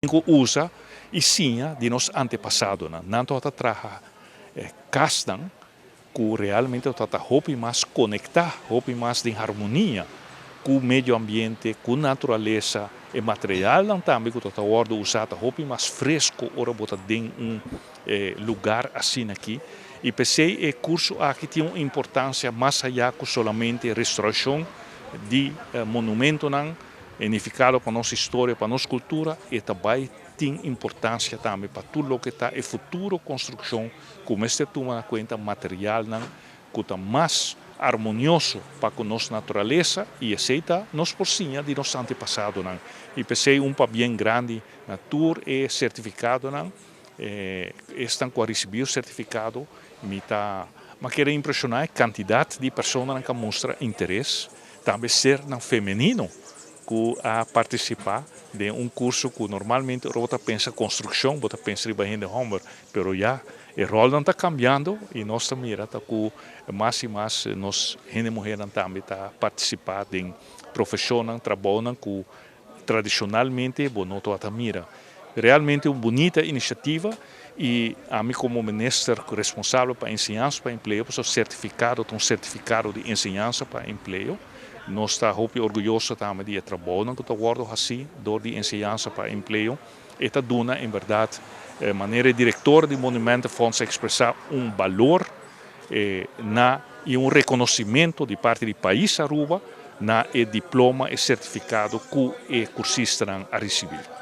Ku usa i siña di nos antepasadonan. Nan tabata traha kasnan ku realmente tabata hopi mas konektá, hopi mas den harmonia ku medio ambiente, ku naturalesa. E materialnan tambe ku tabata wòrdu usá ta hopi mas fresku ora bo ta den un lugar asina aki. I p'esei e kurso aki tin un importansia mas ayá ku solamente restaurashon di monumentonan, E nificado pa nos historia, pa nos cultura, e ta bay tin importancia tambe pa tur loke ta e futuro construccion cu mester tuma na cuenta materialnan cu ta mas armonioso pa cu nos naturalesa y esey ta nos por siña di nos antepasadonan. Y p'esey un pabien grandi na tur e certificadonan, esnan cu a ricibi e certificado. Mi ta ma kere impresiona e cantidad di personanan cu a mustra interes. Tambe sernan femenino ku a partisipá den un kurso ku normalmente ora bo ta pensa konstrukshon bo ta pensa riba hende hòmber, pero ya e ròlnan ta kambiando i nos ta mira ta ku mas i mas nos hende muhernan tambe ta partisipá den profeshonnan, trabounan ku tradishonalmente bo no tabata mira. Realmente un bunita inisiativa i ami komo minister responsabel pa enseñansa pa empleo, pasobra sertifikado ta un sertifikado di enseñansa pa empleo, nos ta hopi orguyoso tambe di e trabounan ku ta wòrdu hasí dor di enseñansa pa empleo. E ta duna en bèrdat, manera e direktor di Monumentenfonds a ekspresá, un balor na i un rekonosimentu di parti di pais Aruba na e diploma, e sertifikado ku e kursistanan a risibí.